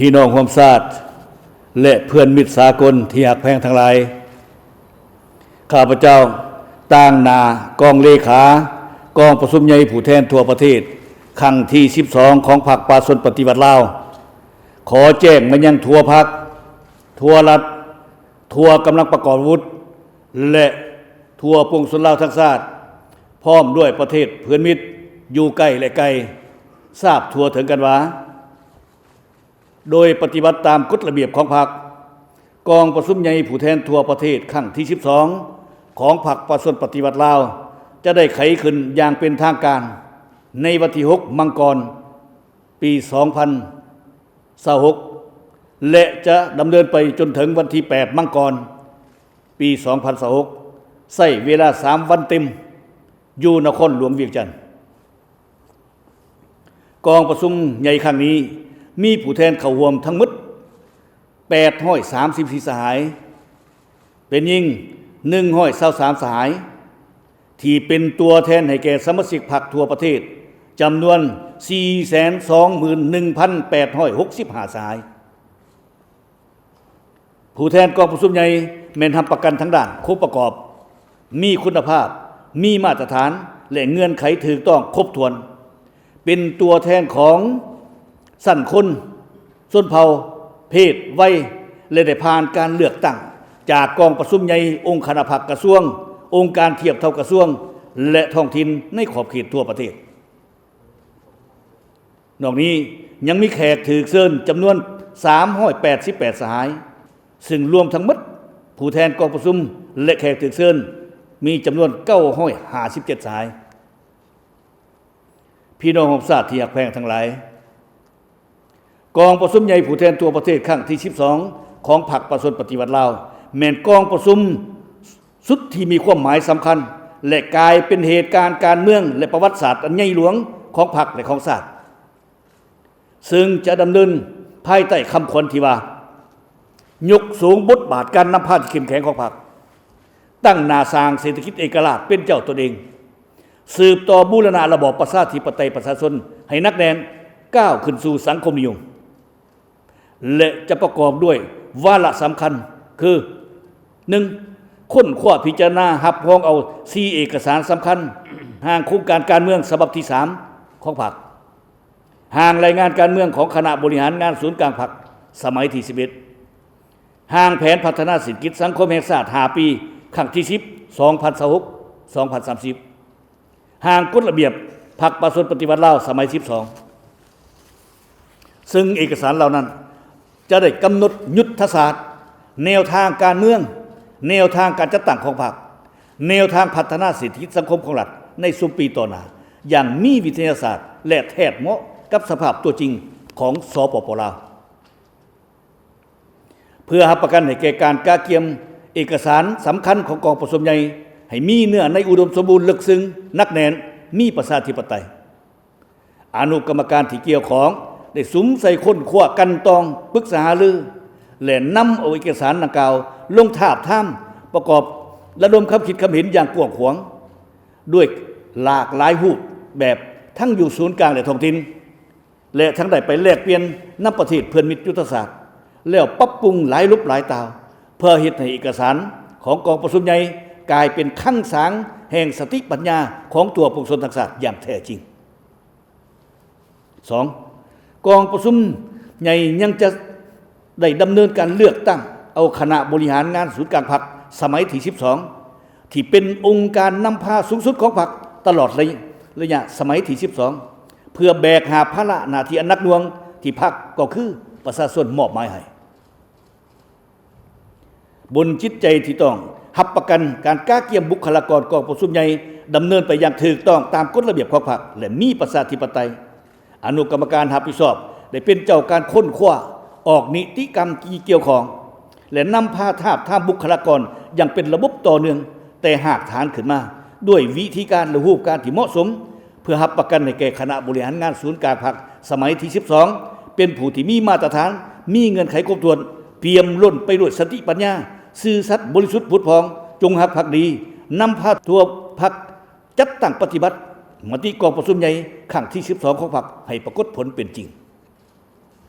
ພີ່ນ້ອງຮ່ວມຊາດ ແລະ ເພື່ອນມິດສາກົນທີ່ຮັກແພງທັງຫຼາຍ, ຂ້າພະເຈົ້າ ຕາງໜ້າກອງເລຂາກອງປະຊຸມໃຫຍ່ຜູ້ແທນທົ່ວປະເທດ ຄັ້ງທີສິບສອງ ຂອງພັກປະຊາຊົນປະຕິວັດລາວ ຂໍແຈ້ງມາຍັງທົ່ວພັກ, ທົ່ວລັດ, ທົ່ວກຳລັງປະກອບອາວຸດ ແລະ ທົ່ວປວງຊົນລາວທັງຊາດ, ພ້ອມດ້ວຍປະເທດເພື່ອນມິດຢູ່ໃກ້ ແລະ ໄກ ຊາບທົ່ວເຖິງກັນວ່າ, ໂດຍປະຕິບັດຕາມກົດລະບຽບຂອງພັກ, ກອງປະຊຸມໃຫຍ່ຜູ້ແທນທົ່ວປະເທດຄັ້ງທີສິບສອງ ຂອງພັກປະຊາຊົນປະຕິວັດລາວ ຈະໄດ້ໄຂຂຶ້ນຢ່າງເປັນທາງການ ໃນວັນທີຫົກ ມັງກອນ ປີສອງພັນຊາວຫົກ ແລະ ຈະດຳເນີນໄປຈົນເຖິງວັນທີແປດ ມັງກອນ ປີສອງພັນຊາວຫົກ ໃຊ້ເວລາສາມວັນເຕັມ ຢູ່ນະຄອນຫຼວງວຽງຈັນ. ກອງປະຊຸມໃຫຍ່ຄັ້ງນີ້ ມີຜູ້ແທນເຂົ້າຮ່ວມທັງໝົດ ແປດຮ້ອຍສາມສິບສີ່ສະຫາຍ, ເປັນຍິງ ໜຶ່ງຮ້ອຍຊາວສາມສະຫາຍ ທີ່ເປັນຕົວແທນໃຫ້ແກ່ສະມາຊິກພັກທົ່ວປະເທດ ຈຳນວນ ສີ່ແສນສອງໝື່ນໜຶ່ງພັນແປດຮ້ອຍຫົກສິບຫ້າສະຫາຍ. ຜູ້ແທນກອງປະຊຸມໃຫຍ່ແມ່ນຮັບປະກັນທາງດ້ານຄົບປະກອບ, ມີຄຸນນະພາບ, ມີມາດຕະຖານ ແລະ ເງື່ອນໄຂຖືກຕ້ອງຄົບຖ້ວນ, ເປັນຕົວແທນຂອງຊັ້ນຄົນ, ຊົນເຜົ່າ, ເພດ, ໄວ ແລະ ໄດ້ຜ່ານການເລືອກຕັ້ງຈາກກອງປະຊຸມໃຫຍ່ອົງຄະນະພັກກະຊວງ, ອົງການທຽບເທົ່າກະຊວງ ແລະ ທ້ອງຖິ່ນໃນຂອບເຂດທົ່ວປະເທດ. ນອກນີ້ຍັງມີແຂກຖືກເຊີນຈຳນວນສາມຮ້ອຍແປດສິບແປດສະຫາຍ, ຊຶ່ງລວມທັງໝົດຜູ້ແທນກອງປະຊຸມ ແລະ ແຂກຖືກເຊີນມີຈຳນວນເກົ້າຮ້ອຍຫ້າສິບເຈັດສະຫາຍ. ພີ່ນ້ອງຮ່ວມຊາດທີ່ຮັກແພງທັງຫຼາຍ, ກອງປະຊຸມໃຫຍ່ຜູ້ແທນທົ່ວປະເທດຄັ້ງທີສິບສອງ ຂອງພັກປະຊາຊົນປະຕິວັດລາວ ແມ່ນກອງປະຊຸມ ສຸດທີ່ມີຄວາມໝາຍສຳຄັນ ແລະ ກາຍເປັນເຫດການການເມືອງ ແລະ ປະຫວັດສາດອັນໃຫຍ່ຫຼວງຂອງພັກ ແລະ ຂອງຊາດ, ເຊິ່ງຈະດຳເນີນພາຍໃຕ້ຄຳຂວັນທີ່ວ່າ ຍົກສູງບົດບາດການນຳພາທີ່ເຂັ້ມແຂງຂອງພັກ, ຕັ້ງໜ້າສ້າງເສດຖະກິດເອກະລາດເປັນເຈົ້າຕົນເອງ, ສືບຕໍ່ບູລະນະລະບອບປະຊາທິປະໄຕປະຊາຊົນໃຫ້ໜັກແໜ້ນ, ກ້າວຂຶ້ນສູ່ສັງຄົມນິຍົມ. ແລະ ຈະປະກອບດ້ວຍວາລະສຳຄັນ ຄື ໜຶ່ງ ຄົ້ນຄວ້າພິຈາລະນາຮັບຮອງເອົາສີ່ເອກະສານສຳຄັນ, ຮ່າງໂຄງການການເມືອງສະບັບທີສາມຂອງພັກ, ຮ່າງລາຍງານການເມືອງຂອງຄະນະບໍລິຫານງານສູນກາງພັກສະໄໝທີສິບເອັດ, ຮ່າງແຜນພັດທະນາເສດຖະກິດສັງຄົມແຫ່ງຊາດຫ້າປີ ຄັ້ງທີສິບ ສອງພັນຊາວຫົກ ສອງພັນສາມສິບ. ຮ່າງກົດລະບຽບພັກປະຊາຊົນປະຕິວັດລາວສະໄໝທີສິບສອງ ເຊິ່ງເອກະສານເຫຼົ່ານັ້ນຈະໄດ້ກຳນົດຍຸດທະສາດ, ແນວທາງການເມືອງ, ແນວທາງການຈັດຕັ້ງຂອງພັກ, ແນວທາງພັດທະນາເສດຖະກິດສັງຄົມຂອງລັດໃນຊຸມປີຕໍ່ໜ້າ ຢ່າງມີວິທະຍາສາດ ແລະ ແທດເໝາະກັບສະພາບຕົວຈິງຂອງ ສປປ ລາວ. ເພື່ອຮັບປະກັນໃຫ້ແກ່ການກະກຽມເອກະສານສຳຄັນຂອງກອງປະຊຸມໃຫຍ່ໃຫ້ມີເນື້ອໃນອຸດົມສົມບູນ, ເລິກເຊິ່ງ, ໜັກແໜ້ນ, ມີປະຊາທິປະໄຕ, ອະນຸກຳມະການທີ່ກ່ຽວຂ້ອງໄດ້ສຸມໃສ່ຄົ້ນຄວ້າ, ກັ່ນຕອງ, ປຶກສາຫາລື ແລະ ນຳເອົາເອກະສານດັ່ງກ່າວລົງທາບທາມ, ປະກອບລະດົມຄຳຄິດຄຳເຫັນຢ່າງກວ້າງຂວາງ ດ້ວຍຫຼາກຫຼາຍຮູບແບບ ທັງຢູ່ສູນກາງ ແລະ ທ້ອງຖິ່ນ. ແລະ ທັງໄດ້ໄປແລກປ່ຽນນຳປະເທດເພື່ອນມິດຍຸດທະສາດ ແລ້ວປັບປຸງຫຼາຍລົບຫຼາຍຕ່າວ ເພື່ອເຮັດໃຫ້ເອກະສານຂອງກອງປະຊຸມໃຫຍ່ກາຍເປັນຄັງສາງແຫ່ງສະຕິປັນຍາຂອງທົ່ວປວງຊົນທັງຊາດຢ່າງແທ້ຈິງ. ສອງ, ກອງປະຊຸມໃຫຍ່ຍັງຈະ ໄດ້ດຳເນີນການເລືອກຕັ້ງເອົາຄະນະບໍລິຫານງານສູນກາງພັກສະໄໝທີສິບສອງ ທີ່ເປັນອົງການນຳພາສູງສຸດຂອງພັກຕະຫຼອດໄລ ໄລຍະສະໄໝທີສິບສອງ ເພື່ອແບກຫາບພາລະໜ້າທີ່ອັນໜັກໜ່ວງທີ່ພັກ ກໍຄືປະຊາຊົນມອບໝາຍໃຫ້. ບົນຈິດໃຈທີ່ຕ້ອງຮັບປະກັນການກະກຽມບຸກຄະລາກອນກອງປະຊຸມໃຫຍ່ ດຳເນີນໄປຢ່າງຖືກຕ້ອງຕາມກົດລະບຽບຂອງພັກ ແລະ ມີປະຊາທິປະໄຕ. ອະນຸກຳມະການຮັບຜິດຊອບໄດ້ເປັນເຈົ້າການຄົ້ນຄວ້າ, ອອກນິຕິກຳທີ່ກ່ຽວຂ້ອງ ແລະ ນຳພາທາບທາມບຸກຄະລາກອນຢ່າງເປັນລະບົບຕໍ່ເນື່ອງແຕ່ຮາກຖານຂຶ້ນມາ ດ້ວຍວິທີການ ແລະ ຮູບການທີ່ເໝາະສົມ ເພື່ອຮັບປະກັນໃຫ້ແກ່ຄະນະບໍລິຫານງານສູນກາງພັກສະໄໝທີສິບສອງ ເປັນຜູ້ທີ່ມີມາດຕະຖານ, ມີເງື່ອນໄຂຄົບຖ້ວນ, ປ່ຽມລົ້ນໄປດ້ວຍສະຕິປັນຍາ, ຊື່ສັດ, ບໍລິສຸດ, ຜຸດຜ່ອງ, ຈົງຮັກພັກດີ, ນຳພາທົ່ວພັກ ຈັດຕັ້ງປະຕິບັດມະຕິກອງປະຊຸມໃຫຍ່ຄັ້ງທີສິບສອງຂອງພັກໃຫ້ປາກົດຜົນເປັນຈິງ.